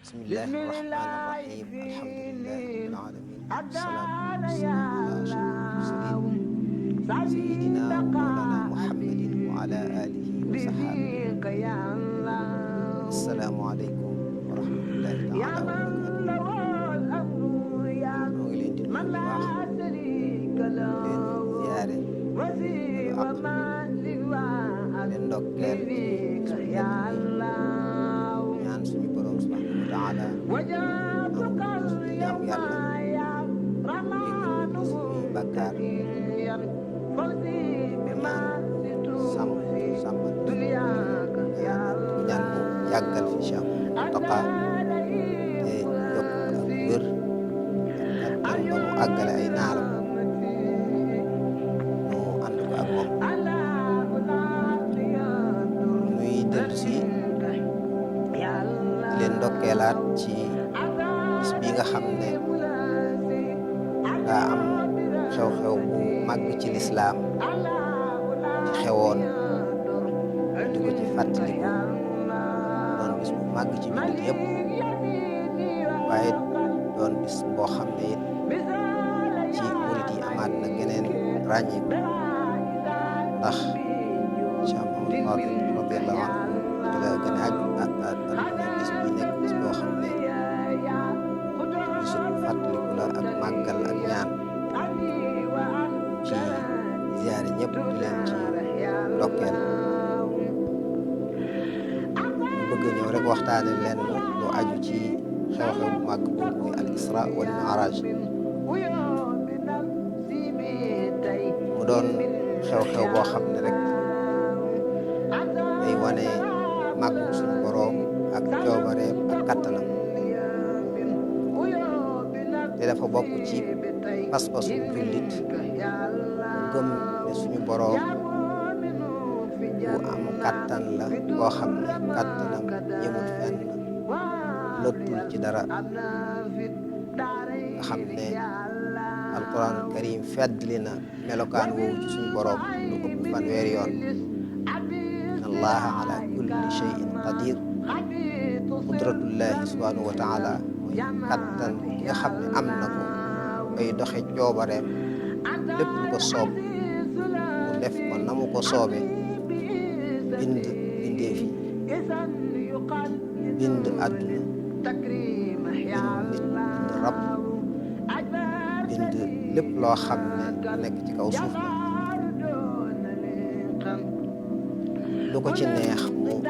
bismillahi irrahmani irrahim alhamdulilahi rabbil alamin wasalaatu wasalaamu ala ashrafil mursalin sayidina wa mawlana muhammadin wa ala alihi wa sahabihi assalaamu aleykum wa rahmatullahi taala wa barakatuh moo ngi leen di nuyu bu baax leen ziyaare leen ndokkeel ñaan suñu borom subhanahu wa taala am suñu jaam yàlla jéggal suñuy bàkkaar ñaan sàmm ñaan mu yàggal fi Cheikh Mountakha te yokk ak wér ak ba mu àggale ay naaram mu ànd ko ak moom muy dellu si leen ndokkeelaat ci bis bi nga xam ne daa am xew-xew bu màgg ci lislaam ci xewoon di ko ci fàttaliku doon bis bu màgg ci jullit yëpp waaye doon bis boo xam ne it ci murit yi amaat na geneen ràññiku ndax Cheikh Mouhamadou Fadil radiyallahu anhu ci la gën a àdduna bis bi nekk bis boo xam ne bisu fàttaliku la ak màggal ak ñaan ci ziyaare ñëpp di leen ci ndokkeel ñu bëgg ñëw rek waxtaane leen lu aju ci xew-xew bu màgg boobu muy al isra wal mi'raj mu doon xew-xew boo xam ne rek day wane màggu suñu boroom ak coobareem ak kattanam te dafa bokk ci pas-pasu jullit gëm ne suñu boroom bu am kattan la boo xam ne kattanam yemul fenn lottul ci dara nga xam ne alquran karim feddli na melokaan woowu ci suñu boroom lu ëpp fanweeri yoon allaha ala kulli shay'in qadir qudratullahi subhanahu wa taala mooy kattan gi nga xam ne am na ko bay doxe coobareem lépp lu ko soob mu def ko na mu ko soobe bind bindeefi bind àdduna bind nit bind rab bind lépp loo xam ne nekk ci kaw suuf lu ko ci neex mu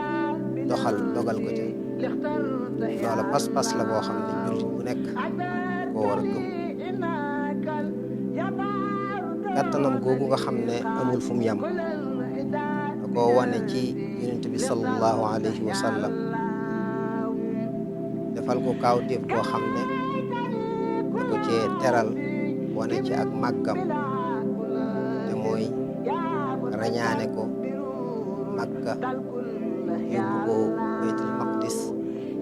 dogal ko ca loola pas-pas la boo xam ne jullit bu nekk koo war a gëm kattanam googu nga xam ne amul fu mu yam da koo wane ci yonent bi sallallahu alayhi wa sallam defal ko kaawteef boo xam ne da ko cee teral wane ci ak màggam te mooy rañaane ko Makka yóbbu ko Baytul Maqdis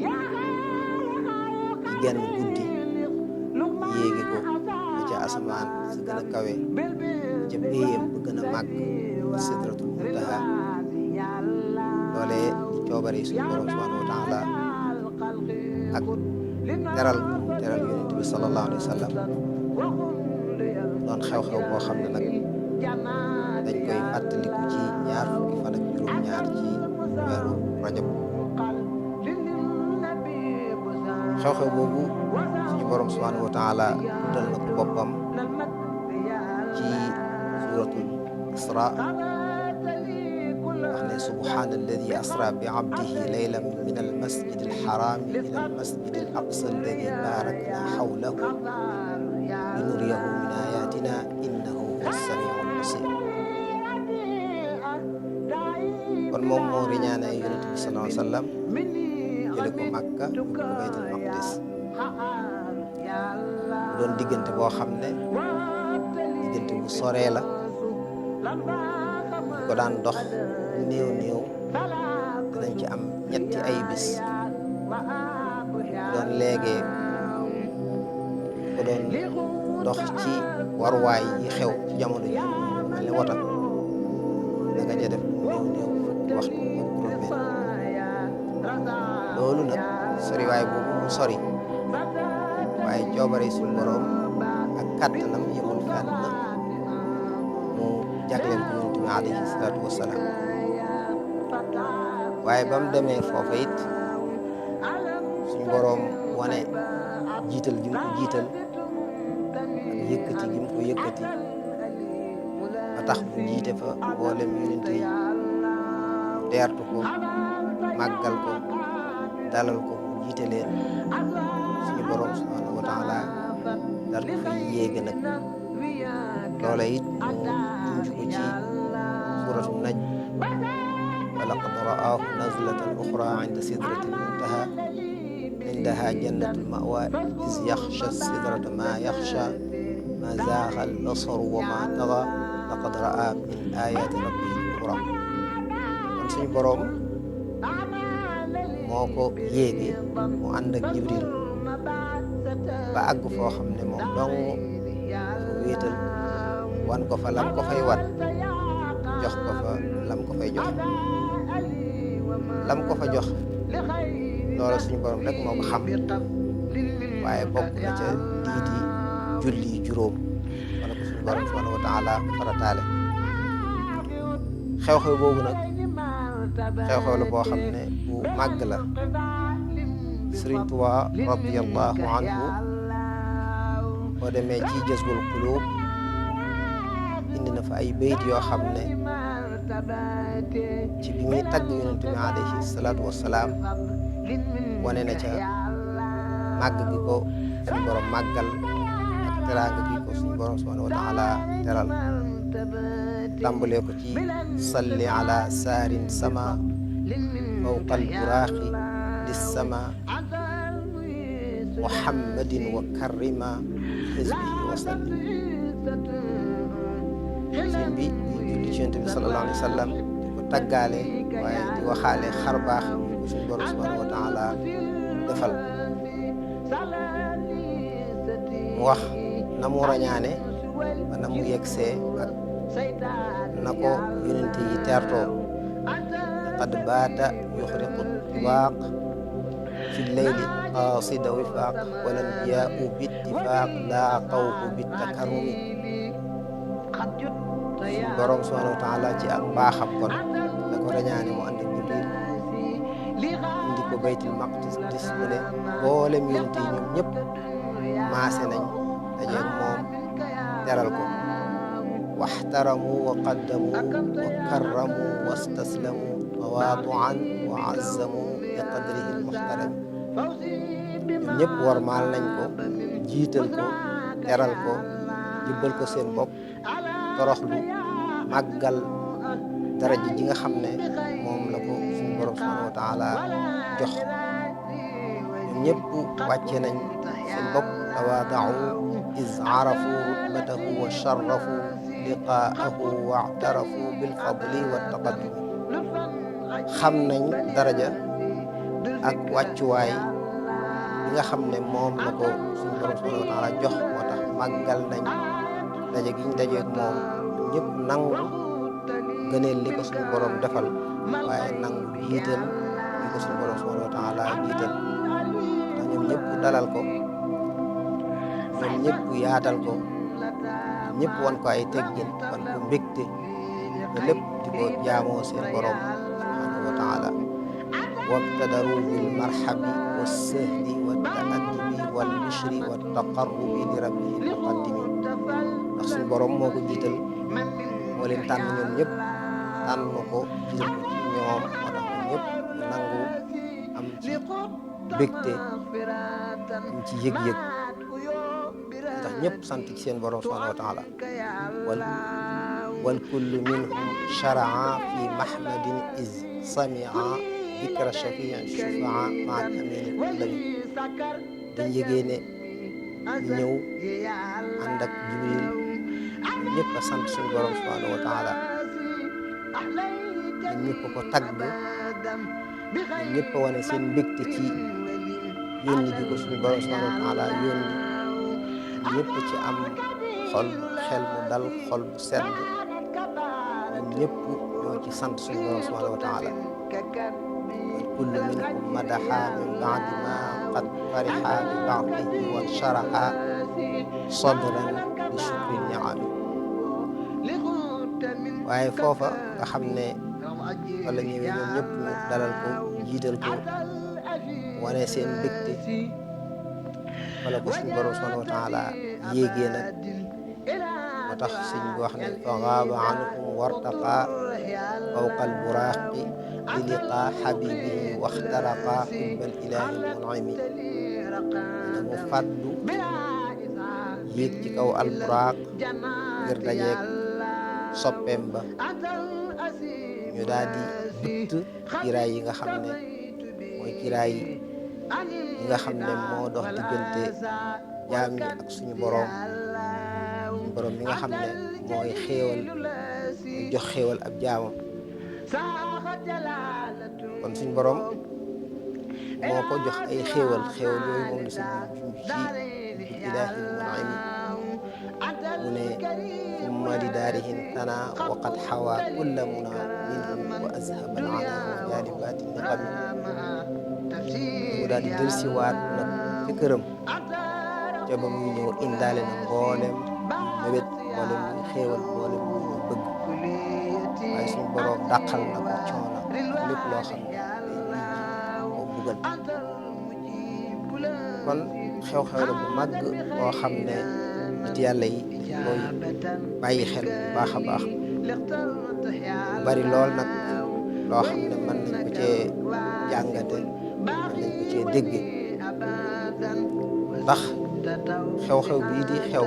ci genn guddi yéegi ko ba ca asamaan si gën a kawe ca péyam bu gën a màgg sidratul muntaha loolee di coobare suñu borom subhanahu wa taala ak teral teral yonent bi sallallahu alayhi wa sallam doon xew-xew boo xam ne nag dañ koy fàttaliku ci ñaar fukki fan ak juróom-ñaar ci weeru rajab xew-xew boobu suñu borom subhanahu wa taala dal na ko boppam ci suratul isra wax ne subhana alladi asra bi abdihi laylan min al masjid al harami ila al masjid al aqsa alladi barakna hawlahu linuriyahu min ayatina innahu huwa as-samiu al-basir kon moom moo riñaane yonent bi sallallahu alayhi wa sallam jële ko Makka yóbbu ko Baytul Maqdis doon diggante boo xam ne diggante bu soree la ko daan dox néew dinañ ci am ñetti ay bis doon léegee ko doon dox ci waruwaay yi xew ci jamono ji mel ne wota da nga ja def néew waxtu ak juróom-benn loolu nag soriwaay boobu mu sori waaye coobare suñu borom ak kàttanam yemul fenn mu jagleel ko yonent bi alayhi salaatu wassalaam waaye ba mu demee foofa it suñu borom wane jiital gi mu ko jiital ak yëkkati gi mu ko yëkkati ba tax mu jiite fa mboolem yonent yi teertu ko màggal ko dalal ko mu jiite leen suñu borom subhanahu wa taala dal ko fay yéege nag loola it mu junj ko ci suratu najm wa laqad ra'aahu nazlatan uxra inda sidratil muntaha indaha jannatul ma'wa iz yaxsha sidrata ma yaxsha ma zaaxa al basaru wa ma taxa laqad ra'a min ayati rabbihi kubra kon suñu borom moo ko yéege mu ànd ak Jibril ba àgg foo xam ne moom dong ko wéetal wan ko fa lam ko fay wan jox ko fa lam ko fay jox lam ko fa jox loola suñu borom rek moo ko xam waaye bokk na ca diidi julli juróom wala ko suñu borom subhanahu wa taala farataale xew-xew boobu nag xew-xew la boo xam ne bu màgg la Sëriñ Tuubaa radiyallahu anhu boo demee ci Jazbul Quluub indi na fa ay bayt yoo xam ne ci bi muy tagg yonent bi alayhi salaatu wassalaam wane na ca màgg gi ko suñu borom màggal ak teraanga gi ko suñu borom subhanahu wa taala teral tàmbalee ko ci salli ala saarin sama fawqal buraaxi lis sama muhammadin wa karrima xisbihi wa sallim sëñ bi di julli ci yonent bi sallallahu alayhi wa sallam di ko taggaale waaye di waxaale xar baax ñu ko suñu borom subhanahu wa taala defal mu wax na mu rañaane ba na mu yegsee ak na ko yonent yi teertoo qad baata yuxriqu tibaaq fi leyli qaasida wifaaq walan jaau bittifaaq laaqawhu bittakarrumi suñu borom subhanahu wa taala ci ak mbaaxam kon da ko rañaane mu ànd ak Jibril indi ko baytul maqdis mu ne mboolem yonent yi ñoom ñëpp maase nañ dajeeg moom teral ko waxtaramu wa qaddamu wa karramu wastaslamu tawaaduan wa azzamu bi qadrihi almuxtarami ñoom ñëpp warmaal nañ ko jiital ko teral ko jibbal ko seen bopp toroxlu màggal daraja ji nga xam ne moom la ko suñu borom subhanahu wa taala jox ñoom ñëpp wàcce nañ seen bopp tawaadau iz arafu rutbatahu wa sharrafu liqaahu wa actarafu bilfadli wa taqaddum xam nañ daraja ak wàccuwaay bi nga xam ne moom la ko suñu borom subhanahu wa taala jox moo tax màggal nañ daje gi ñu dajeeg moom ñëpp nangu gëneel li ko suñu borom defal waaye nangu jiital li ko suñu borom subhanahu wa taala jiital ndax ñoom ñëpp dalal ko ñoom ñëpp yaatal ko ñëpp wan ko ay teggin wan ko mbégte te lépp di ko jaamoo seen borom subhanahu wa taala wabtadaru bil marhabi wa sahli wa taaddibi wal bishri wa taqarrubi li rabbihi muqaddimi ndax suñu borom moo ko jiital moo leen tànn ñoom ñëpp tànn ko jiital ko ci ñoom moo tax ñoom ñëpp nangu am ci bégte am ci yëg-yëg tax ñëpp sant ci seen borom subhanahu wa taala wal kullu minhum sharaa fi mahmadin iz samia dikra shafii shufaa maa al amini lami dañ yëgee ne ñu ñëw ànd ak Jibril ñëpp a sant suñu borom subhanahu wa taala ñun ñëpp ko tagg ñun ñëpp a wane seen mbégte ci yónni gi ko suñu borom subhanahu wa taala yónni ñëpp ci am xol xel mu dal xol bu sedd ñun ñëpp ñoo ci sant suñu borom subhanahu wa taala kullu minhum madaxa min baadi ma qad farixa bi baadihi wan sharaxa sadran li shukri niami. waaye foofa nga xam ne wala ñëwee ñoom ñëpp ñu dalal ko jiital ko wane seen mbégte wala ko suñu borom subhanahu wa taala yéegee nag moo tax sëñ bi wax ne fa gaaba anhum wartaqa fawqa alburaaqi bi liqa xabibihi waxtaraqa xubban ilahi munimi ne mu fàddu yéeg ci kaw alburaaq ngir dajeeg soppeem ba ñu daal di bëtt kiraay yi nga xam ne mooy kiraay yi nga xam ne moo dox diggante jaam ñi ak suñu boroom mi nga xam ne mooy xéewal muy jox xéewal ab jaamam kon suñu boroom moo ko jox ay xéewal yooyu moom la suñu jum ci ilaahi mun'imi mu ne umma li daarihin tana waqad xawa kulla muna minhum wa azhaba al-ana wa jaalibaati niqami mu daal di delsiwaat nag ci këram te ba muy ñëw indaale na mboolem mébét mboolem muy xéewal mboolem muy bëgg waaye suñu boroom dàqal na ko coono lépp loo xam ne moo buggal kon xew-xew la bu màgg boo xam ne nit yàlla yi koy bàyyi xel bu baax a baax bari lool nag loo xam ne mën nañ ko cee jàngate mën nañ ko cee dégge ndax xew-xew bii di xew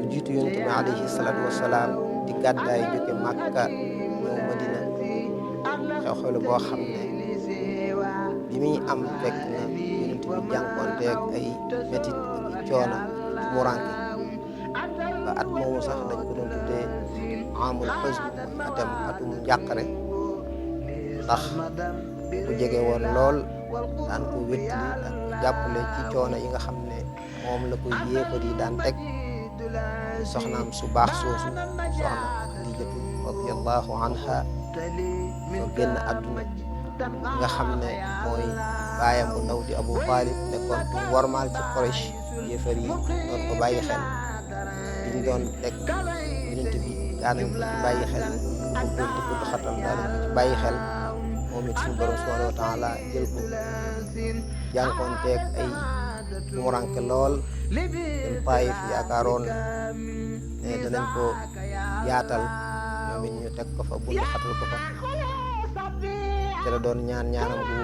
lu jiitu yonent bi alayhi salaatu wasalaam di gàddaay jóge Màkka ñëw Madina xew-xew la boo xam ne bi muy am fekk na yonent bi jànkoonteeg ay métit ak i coono mu ranke ba at moomu sax dañ ko doon tuddee amul xusn mooy atum njàqare ndax ku jege woon lool daan ko wéttali ak jàppale ci coono yi nga xam ne moom la ko yéefar yi daan teg soxnaam su baax soosu soxna Xadijatu radiyallahu anha soo génn àdduna nga xam ne mooy baayam bu ndaw di Abu Talib nekkoon ku wormaal ci Quraysh yéefar yi doon ko bàyyi xel liñ doon teg yonent bi daanañ ko ci bàyyi xel bëggoon di ko xatam daanañ ko ci bàyyi xel moom it suñu borom subhanahu wa taala jël ko jànkoonteeg ay tumuranke lool dem Taayif yaakaaroon ne danañ ko yaatal ñoom it ñu teg ko fa bundu xatal ko fa te la doon ñaanam gu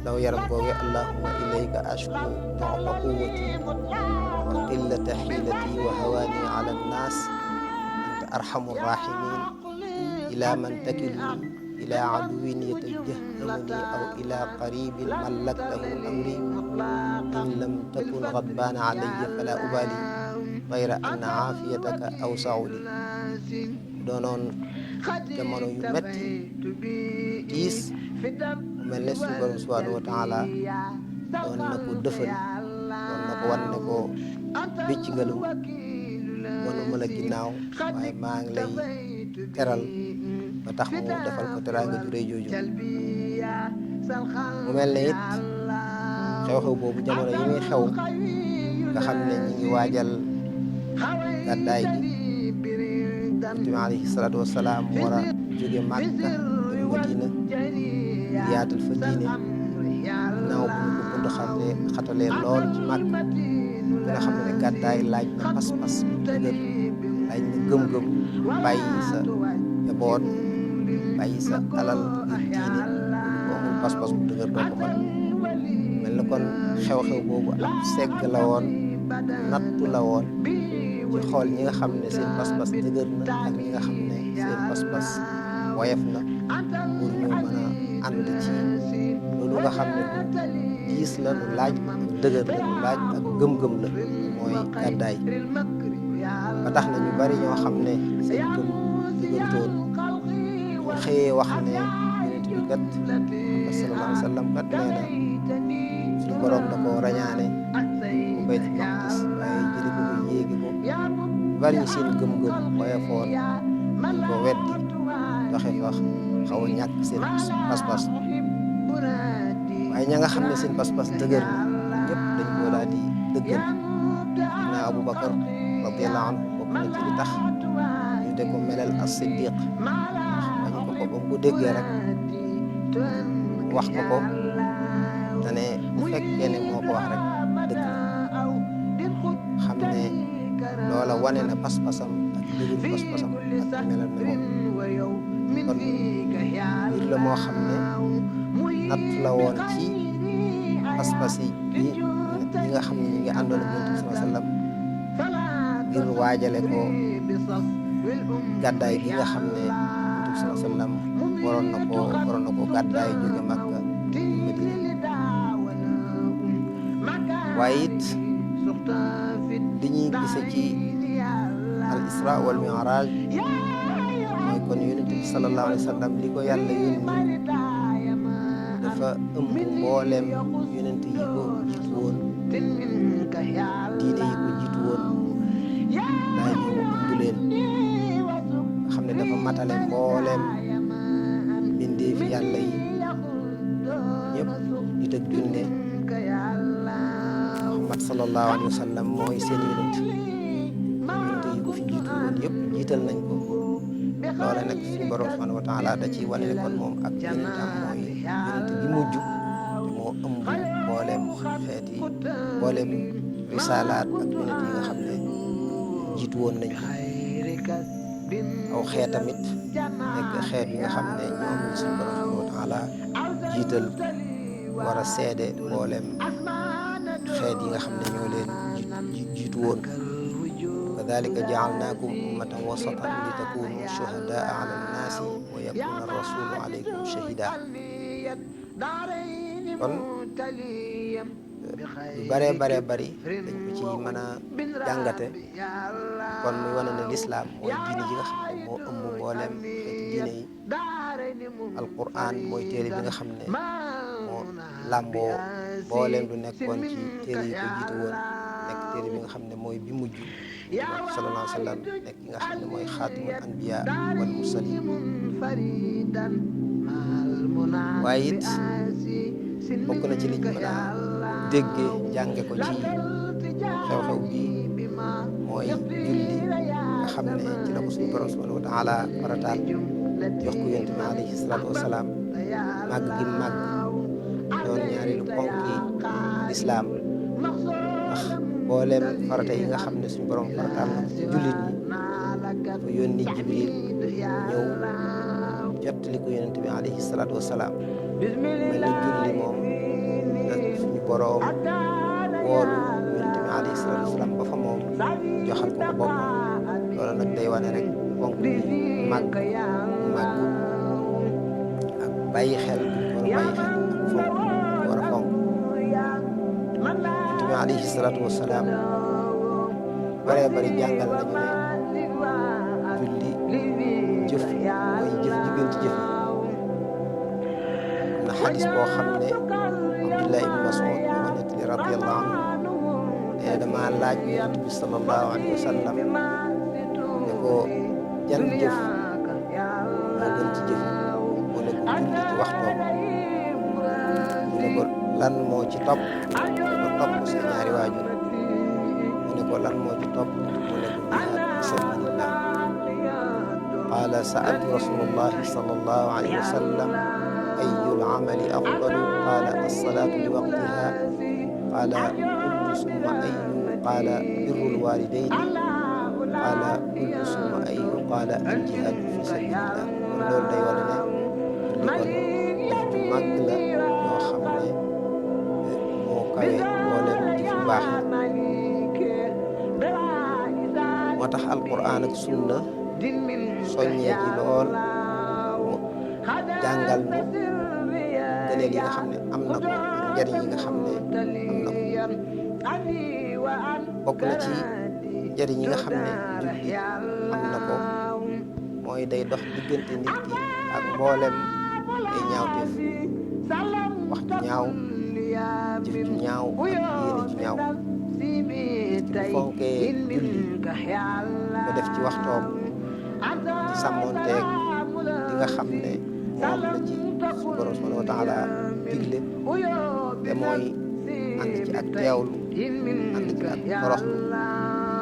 daw yaram googe allahumma ilayka ashku du'fa quwwati wa qillata hiilati wa hawaani ala nnaas anta arhamur rahimin ila man takilni ila aduwin yatajahhamuni aw ila qaribin mallaktahu amri in lam takun ghadbana alayya fala ubali ghayra anna aafiyataka awsa'u li doonoon jamono yu metti tiis mu mel ne suñu borom subhanahu wa taala doon na ko dëfal doon na ko wan ne ko bécc ngalu wanuma la ginnaaw waaye maa ngi lay teral ba tax mu defal ko teraanga ju rëy jooju mu mel ne it xew-xew boobu jamono yi muy xew nga xam ne ñi ngi waajal gàddaay gi Yonent bi alayhi salaatu wasalaam war a jóge Màkka dem Madina yaatal fa diine naaw bu ñu ko bunt xatalee lool ci Màkka nga xam ne gàddaay laaj na pas-pas bu dëgër laaj na gëm-gëm bàyyi sa njaboot bàyyi sa alal ngir diine boo amul pas-pas bu dëgër doo ko mën mel na kon xew-xew boobu ab segg la woon nattu la woon ci xool ñi nga xam ne seen pas-pas dëgër na ak ñi nga xam ne seen pas-pas woyof na pour ñu mën a ànd ci loolu nga xam ne lu diis la lu laaj ak dëgër la lu laaj ak gëm-gëm la mooy gàddaay ba tax na ñu bari ñoo xam ne seen gëm dëgërtoon ñu xëyee wax ne yonent bi kat sallallahu alayhi wa sallam kat nee na suñu borom da ko rañaane mu Baytul Maqdis waaye jëli ko yéegi ko bari ñu seen gëm-gëm woyofoon ñu ko weddi doxe fa xaw a ñàkk seen pas-pas waaye ña nga xam ne seen pas-pas dëgër na ñëpp dañ koo daal di dëggal. Dina Abubakar radiyallahu anhu bokk na ci li tax ñu de ko melal as-siddiq bañ ko ba mu ko déggee rek wax ko te ne bu fekkee ne moo ko wax rek dëgg xam ne loola wane na pas-pasam ak dëgëru pas-pasam ak melal na moom kon mbir la moo xam ne natt la woon ci pas-pas yi ñi nga xam ne ñi ngi àndoon ak Yonent bi sallallahu alayhi wa sallam ngir waajale ko gàddaay gi nga xam ne Yonent bi sallallahu alayhi wa sallam waroon na ko gàddaay jóge Makka Madina. waaye it li ñuy gise ci al isra wal mi'raj mooy kon Yonent bi sallallahu alayhi wa sallam li ko yàlla yónni dafa ëmb mbooleem yonent yi ko jiitu woon diine yi ko jiitu woon daa ñëw ëmb leen nga xam ne dafa matale mbooleem mbindeef yàlla yi ñëpp di tëg junne Muhammad sallallahu alayhi wa sallam mooy seen yonent yi ko fi jiitu woon yëpp jiital nañ ko loole nag suñu borom subhanahu wa taala da ci wane ne kon moom ak yonentam mooy yonent bi mujj te moo ëmb mbooleem xeet yi mbooleem risalaat ak yonent yi nga xam ne jiitu woon nañ aw xeet tamit nekk xeet yi nga xam ne ñoom suñu borom subhanahu wa taala jiital war a seede mbooleem xeet yi nga xam ne ñoo leen jiitu woon kadhalika ja'alnakum ummatan wasatan li takunu shuhadaa ala nnaasi wa yakuna rasulu alaykum shahida. kon lu baree bari dañ ko ci mën a jàngate kon muy wane ne lislaam mooy diine ji nga xam ne moo ëmb mbooleem xeeti diine yi. alquran mooy téere bi nga xam ne moo làmboo mbooleem lu nekkoon ci téere yi ko jiitu woon nekk téere bi nga xam ne mooy bi mujj sallallahu alayhi wa sallam nekk ki nga xam ne mooy xaatimul anbiya wal mursalin. waaye it bokk na ci liñ mën a déggee jànge ko ci xew-xew bi mooy julli nga xam ne ci la ko suñu borom subhanahu wa taala farataal jox ko yonent bi alayhi salaatu wasalaam màgg gi màgg doon ñaareelu ponki lislaam ndax mboolem farata yi nga xam ne suñu borom farataal na ci jullit ñi dafa yónni Jibril ñëw jottali ko yonent bi alayhi salaatu wasalaam mel ni julli moom suñu borom woolu yonent bi alayhi salaatu wasalaam ba fa moom joxal ko boppam loolu nag day wane rek ponk bi màgg ak bàyyi xel war a bàyyi xel ak fonk war a fonk yonent bi alayhi salaatu wasalaam bari jàngal nañu ne julli jëf mooy jëf ji gën ci jëf yi. am na xadis boo xam ne Abdullah ibn Mas'ud moo nettali radiyallahu anhu ne dama laaj yonent bi sallallahu alayhi wa sallam ne ko jan jëf moo gën ci jëf mu ne ko julli ci waxtoom mu ne ko lan moo ci topp mu ne ko topp sa ñaari waajur mu ne ko lan moo ci topp mu ne ko jihaad fi sabilillah. qaala sa'altu rasulullahi sallallahu alayhi wa sallam ayyul amali afdalu qaala as-salaatu li waqtiha qaala qultu summa ayyu qaala birrul waalidayni qaala qultu summa ayyu qaala al-jihaadu fi sabilillah. kon loolu day wane ne julli kon jëf ju màgg la yoo xam ne moo kawe mboolem jëf yu baax yi. moo tax alquran ak sunna soññee ci lool mu jàngal ñu gëneel yi nga xam ne am na ko njariñ yi nga xam ne am na ko bokk na ci njariñ yi nga xam ne julli am na ko mooy day dox diggante nit ki ak mboolem ay ñaawteef wax ju ñaaw jëf ju ñaaw ak yéene ju ñaaw nit ki bu fonkee julli ko def ci waxtoom ci sàmmoonteeg li nga xam ne moom la ci suñu borom subhanahu wa taala digle te mooy ànd ci ak teewlu ànd ci ak toroxlu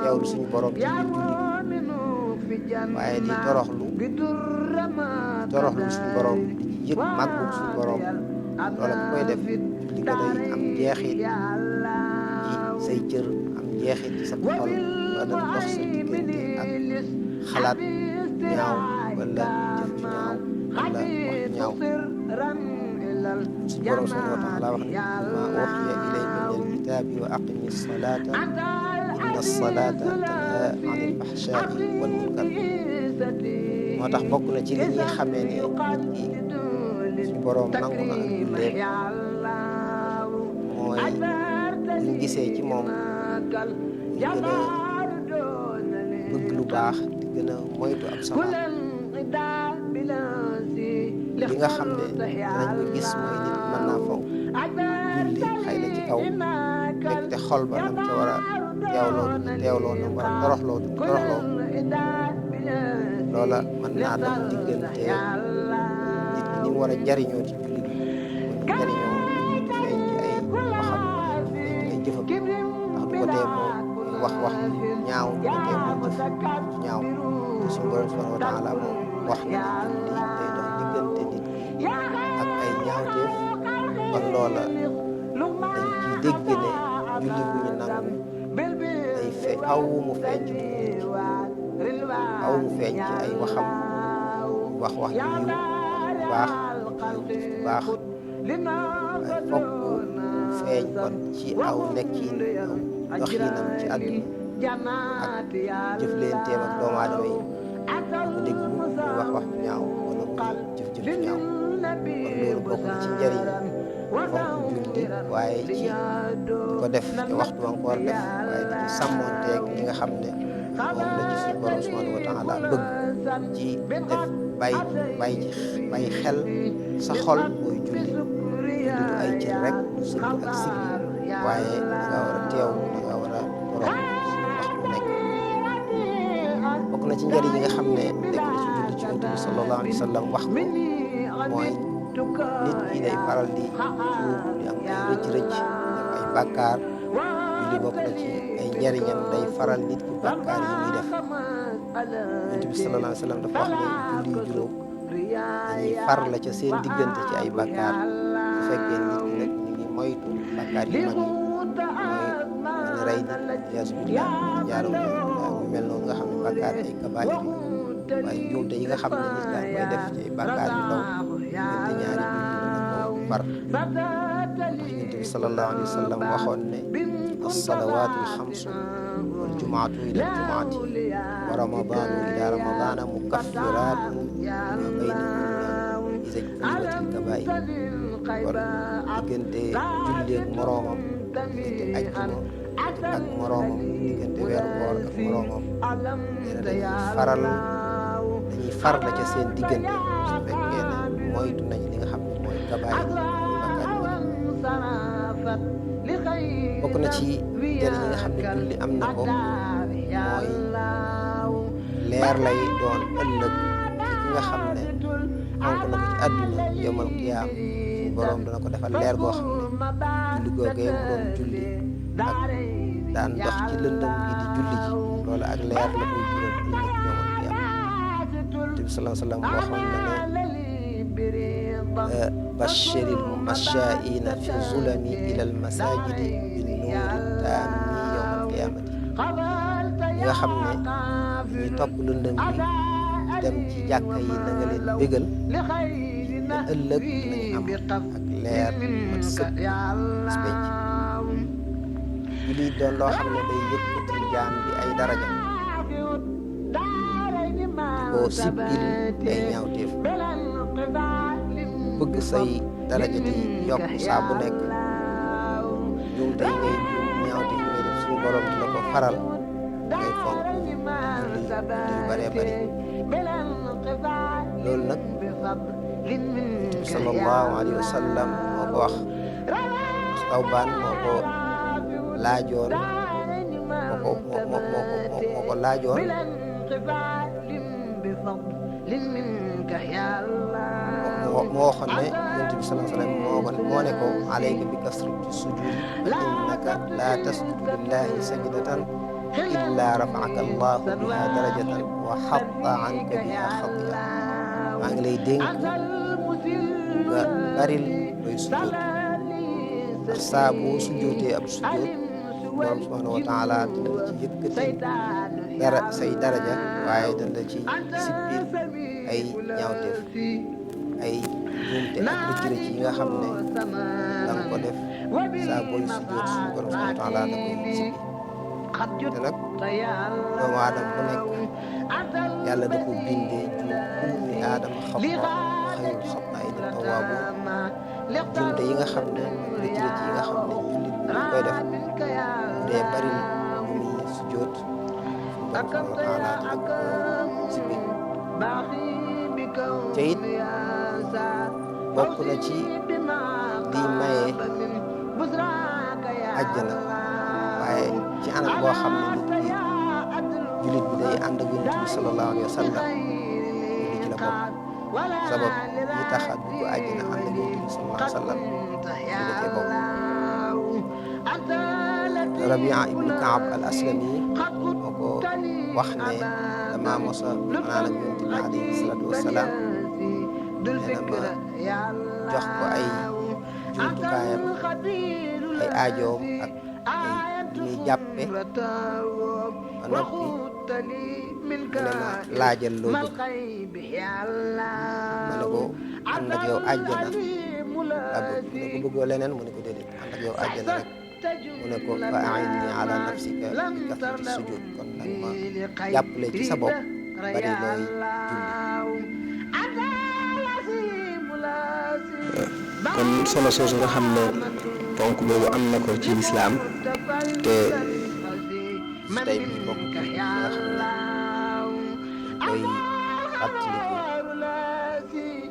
teewlu suñu borom ci biir julli waaye di toroxlu suñu borom di yëg màggu suñu borom loola ku koy def julli ko day am jeexit ci say cër am jeexit ci sa xol ba dana dox sa diggante ak xalaat ñaaw wala jëf ju ñaaw wala wax ñaaw suñu borom subhanahu wa taala wax ne ma uxiya ilayka min alkitaabi wa aqimi salata inna salata tanha anil fahshai wal munkar moo tax bokk na ci li ñuy xamee ne suñu borom nangu na ak julleem mooy buñ gisee ci moom di gën a bëgg lu baax di gën a moytu ab safaan li nga xam ne dinañ ko gis mooy nit mën naa fonk julli xëy na ci kaw fekk te xol ba nam ca war a teewloo nam war a toroxloo loola mën naa dox diggante nit ki ni mu war a jariñoo ci julli bi kon jariñoo feeñ ci ay waxam feeñ ci ay jëfam ndax du ko tee moo wax ñaaw du ko tee moo jëf ñaaw te suñu borom subhanahu wa taala moom wax na ne julli day dox diggante nit ki ak ay ñaawteef kon loola dañ ciy dégg ne julli bu ñu nangu day aw mu feeñ ci nit aw mu feeñ ci ay waxam wax ju yiw bu baax jëf bu baax waaye fokk feeñ kon ci aw nekkin aw doxinam ci àdduna ak jëflenteem ak doomu aadama yi bu dégg mu wax ju ñaaw wala mu jëf ñaaw kon loolu bokk na ci njëriñ fonk julli waaye ci ko def te waxtu wa nga ko war def waaye di ci sàmmoonteeg li nga xam ne moom la ci suñu borom subhanahu wa taala bëgg ci def bàyyi xel sa xol booy julli du ay cër rek du sëgg ak siggi waaye da nga war a teew da nga war a torox waxtu nekk bokk na ci njëriñ yi nga xam ne nekk na ci julli ci Yonent bi sallallahu alayhi wa sallam wax ko mooy nit ki day faral di tuub di am ay rëcc-rëcc def ay bàkkaar julli bokk na ci ay njëriñam day faral nit ki bàkkaar yi muy def Yonent bi sallallahu alayhi wa sallam dafa wax ne julli yu juróom dañuy far la ca seen diggante ci ay bàkkaar bu fekkee nit ki nag ñu ngi moytu bàkkaar yu mag yi mooy mën rey nit yaasu billah jaaro ñu mel noonu nga xam ne bàkkaar ay kabaayir yi waaye njuumte yi nga xam ne nit daa koy def ci ay bàkkaar yu ndaw diggante ñaari julli dana ko far ndax Yonent bi sallallahu alayhi wa sallam waxoon ne as-salawaatu al-xamsu wal jumaatu ila al-jumaati wa ramadaanu ila ramadaana mukaffiratun ma baynahunna iza ijtunibat al-kabaa'ir kon diggante julli ak moroomam diggante ajjuma ak moroomam diggante weeru koor ak moroomam nee na dañuy far la ca seen diggante su fekkee ne moytu nañ li nga xam ne mooy kabaa'ir bokk na ci njëriñ yi nga xam ne julli am na ko mooy leer lay doon ëllëg ci ki nga xam ne fonk na ko ci àdduna yawmal qiyaam suñu boroom dana ko defal leer goo xam ne julli googee mu doon julli ak daan dox ci lëndëm gi di julli ji loolu ak leer la koy jural ëllëg yawmal qiyaam Nabi sallallahu alayhi wa sallam waxoon na ne bashiril mashaa'iina fi zulami ilal masaajidi bin nuuri taammi yawmal qiyaamati ñi nga xam ne ñuy topp lëndëm bi dem ci jàkka yi na nga leen bégal te ëllëg dinañ am ak leer mat sëkk bis penc julli doon loo xam ne day yëkkati jaam bi ay daraja di ko siggil ay ñaawteef bëgg say daraja di yokk saa bu nekk juum tey ngay juum ñaawteef ngay def suñu borom di la ko faral ngay fonk julli yu bëree bëri loolu nag sallallahu alayhi wa sallam moo ko wax Tawbaan moo ko laajoon moo ko laajoon moo waxoon ne yonent bi sallallahu alayhi wa sallam moo ne ko alayka bi kasrati sujudi fa innaka laa tasjudu lillahi sajdatan illa rafa'aka allahu biha darajatan wa hatta anka biha xatiya. maa ngi lay dénk nga baril looy sujjóot ndax saa boo sujjóotee ab sujjóot borom subhanahu wa taala dina la ci yëkkati say daraja waaye dina la ci sippil ay ñaawteef ay njuumte ak rëcc yi nga xam ne danga ko def saa booy sujjóot suñu borom subhanahu wa taala da koy sippi te nag doomu aadama bu nekk yàlla da ko bindee kulli aadama xata xayrul xataa'ina tawwaabuun njuumte yi nga xam ne rëcc yi nga xam ne jullit ñu koy def bu dee bari lu muy sujjóot suñu borom subhanahu wa taala dina ko sippi te it bokk na ci liy maye àjjana waaye ci anam boo xam ne nit ki jullit bi day ànd ak yonent bi sallallahu alayhi wa sallam li ci la bokk sabab yi tax a dugg àjjana ànd ak yonent bi sallallahu alayhi wa sallam ci la cee bokk. Rabia ibnu Kaab al Aslami moo ko wax ne dama mos a fanaan ak yonent bi alayhi salaatu wasalaam nee na ma jox ko ay jumtukaayam ay aajoom ak ay muy jàppe ba noppi mu ne ma laajal loo bëgg ma ne ko ànd ak yow àjjana laa bëgg mu ne ko bëggoo leneen mu ne ko déedéet ànd ak yow àjjana rek mu ne ko fa a'inni ala nafsika bi kasrati sujud kon nag ma jàppale ci sa bopp bari looy julli. kon solo soosu nga xam ne ponk boobu am na ko ci lislaam te tey bi bokk ci nga xam ne koy fàttaliku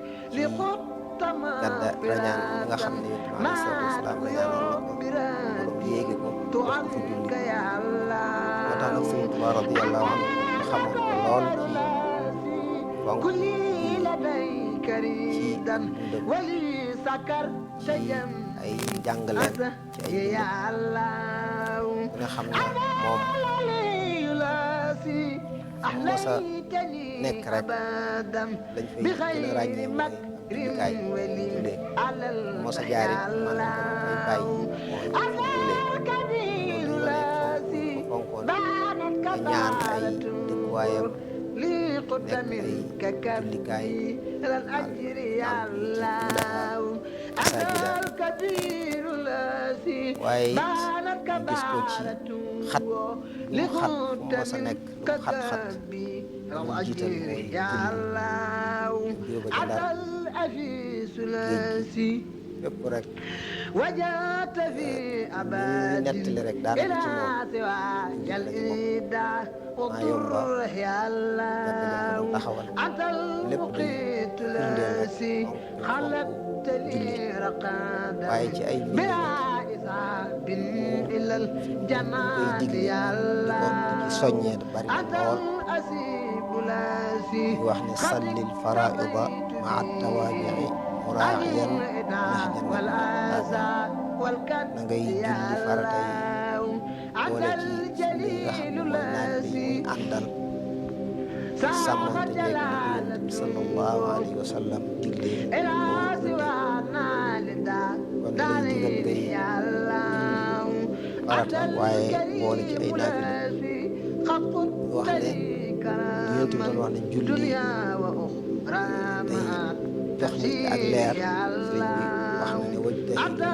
ci gàdda rañaan bi nga xam ne yonent bi alayhi salaatu wasalaam rañaanoon na ko borom yéegi ko def ko fi julli moo tax nag Sëriñ Tuubaa radiyallahu anhu xamoon ko lool ci fonk ci dundam ci ay jàngaleem ci ay dundam ku ne xam ne moom mos a nekk rek dañ fay gën a ràññee mooy jullikaay jullee mos a jaarit man koy bàyyi mooy jullee loolu wane fonkoon te ñaan ay dëkkuwaayam nekk ay jullikaay waaye it gis ko ci xat lu xat fu mos a nekk lu xat-xat lu jiital mooy julli ba ca Ndar géej gi fépp rek li ñuy nettali rek daanaka ci moom la ci bopp maa yomba jàppale ko taxawal lépp day firndeel rek julli waaye ci ay mbir koy digle di ko ci soññee bari na lool di wax ne sallil faraida maa tawaabii muraa'iyan nahjan na ngay julli farata yi boole ci li nga xam ne mooy naaj bi muy àndal sàmmante nekk na ko Yonent bi sallallahu alayhi wa sallam diglee kon lay digal ngay farata waaye boole ci ay naafila wax ne Yonent bi doon wax ne julli day jox nit ki ak leer sëriñ bi wax na ne wajtahidu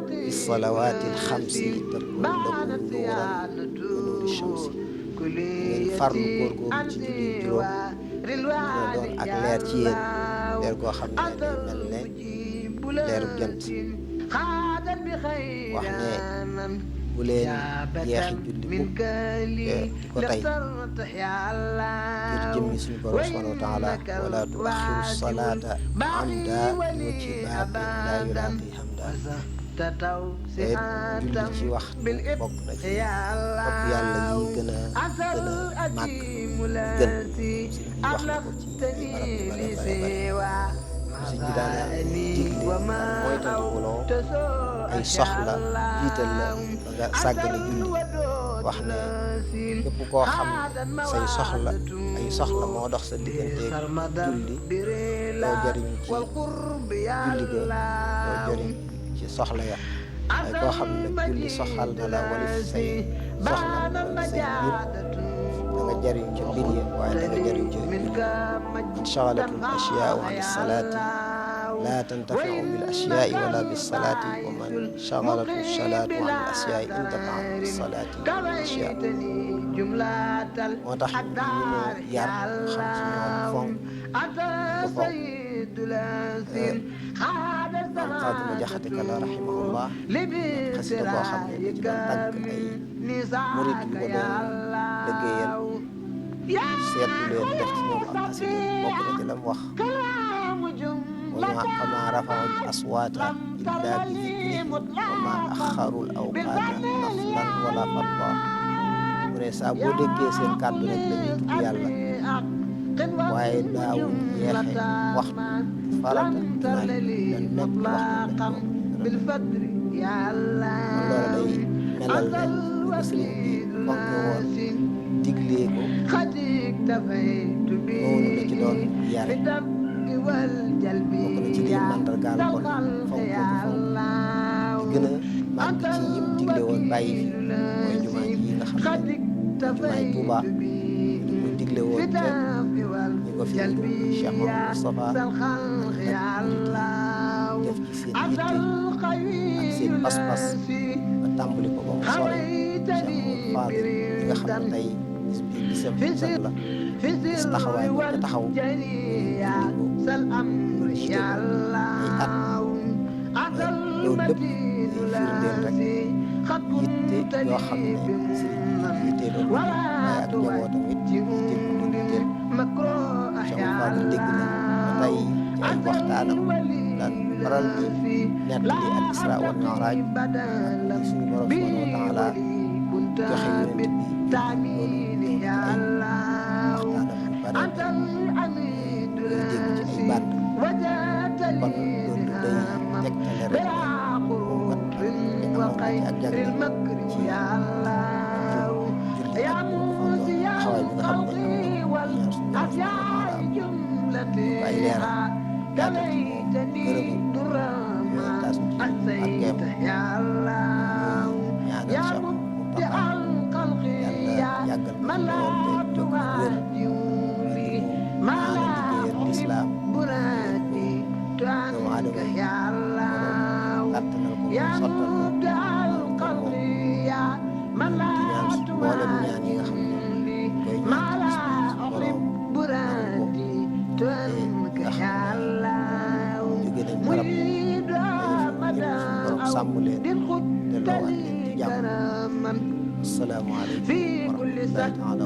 fi salawaati alxamsi takun lakum nuuran ka nuuri shamsi ngeen farlu góorgóorlu ci julli juróom dina doon ak leer ci yéen leer goo xam ne day mel ne leeru jant wax ne bu leen yeexi julli mukk te di ko tey ngir jëmmi suñu borom subhanahu wa taala wala tuaxiru salaata amda wa ci baabi laa yulaaqi hamda te julli ci waxtu bokk na ci topp yàlla yi gën a màgg gën sëñ bi wax na ko ci ay barab yu bare sëñ bi daana digle daan moytandikuloo ay soxla jiital la ba nga sàggane julli wax ne képp koo xam say soxla moo dox sa digganteeg julli doo jariñu ci julli ga doo jariñ ci soxla ya waaye koo xam ne julli soxal na la walif say soxla wala say mbir da nga jariñ ci mbir ya waaye da nga jariñ ci julli inshagalatul ashyaau an salaati laa tantafiu bil ashyaai wala bis salaati wa man shagalatu salaatu an al ashyaai intafaat bis salaati wal ashyaa moo tax ñu yar xam ci ñoom fonk ko fonk maam Faatuma Jaxate Kala rahimahullah xasida boo xam ne da ci doon tàgg ay murit yu ko doon liggéeyal seetlu leen def ci ñoom ak xasida bokk na ci lam wax وما رفعوا الأصوات إلا بذكره وما أخروا الأوقات نفلا ولا فرضا mu ne saa boo déggee seen kàddu rek dañuy tudd yàlla waaye daawuñ yeexe waxtu farata naan na nekk waxtu kon loolu day melal ne ko sëriñ bi fonke woon diglee ko noonu la ci doon yare bokk na ci liy màndargaal kon fonk ko fonk gën a màgg ci yim digle woon bàyyi fi mooy jumaa ji nga xam ne jumaay Tuuba mu digle woon ca ñi ko fi Cheikh Mouhamadou Moustapha def ci seen yitte ak seen pas-pas ba tàmbali ko ba mu sore Cheikh Mouhamadou Fadil ñi nga xam ne tey bis bi gisam set la gis taxawaay bu ko taxaw loolu lépp di firndeel rek yitte yoo xam ne sëriñ bi yitte loolu waaye ak njabootam it yitte bu yitteel Cheikh Fadil dégg na ba tey ci ay waxtaanam daan faral di nettali al isra wal mi'raj ak suñu borom subhanahu wa taala joxe yonent bi loolu ci ay waxtaanam bare dégg ci ay bànd kon loolu day tegtale rek moom kat amoon ak jagle ci julli ak xawaay bi nga xam ne am na ñaan suñu ay leeral yaatal ci moom gërëm taas ci barkeem ñaanal Cheikh Mountakha yàlla yàggal ko lool te jóg wér maanaam liggéeyal lislaam doomu aadama yi kàttanal ko sottal ko moom di ñaan mboolem ñaan yi nga xam ne koy ñaan ci suñu borom nga xam ne jóge nañ barab borom sàmm leen delloowaat leen ci jàmm asalaamaaleykum wa rahmatullahi taala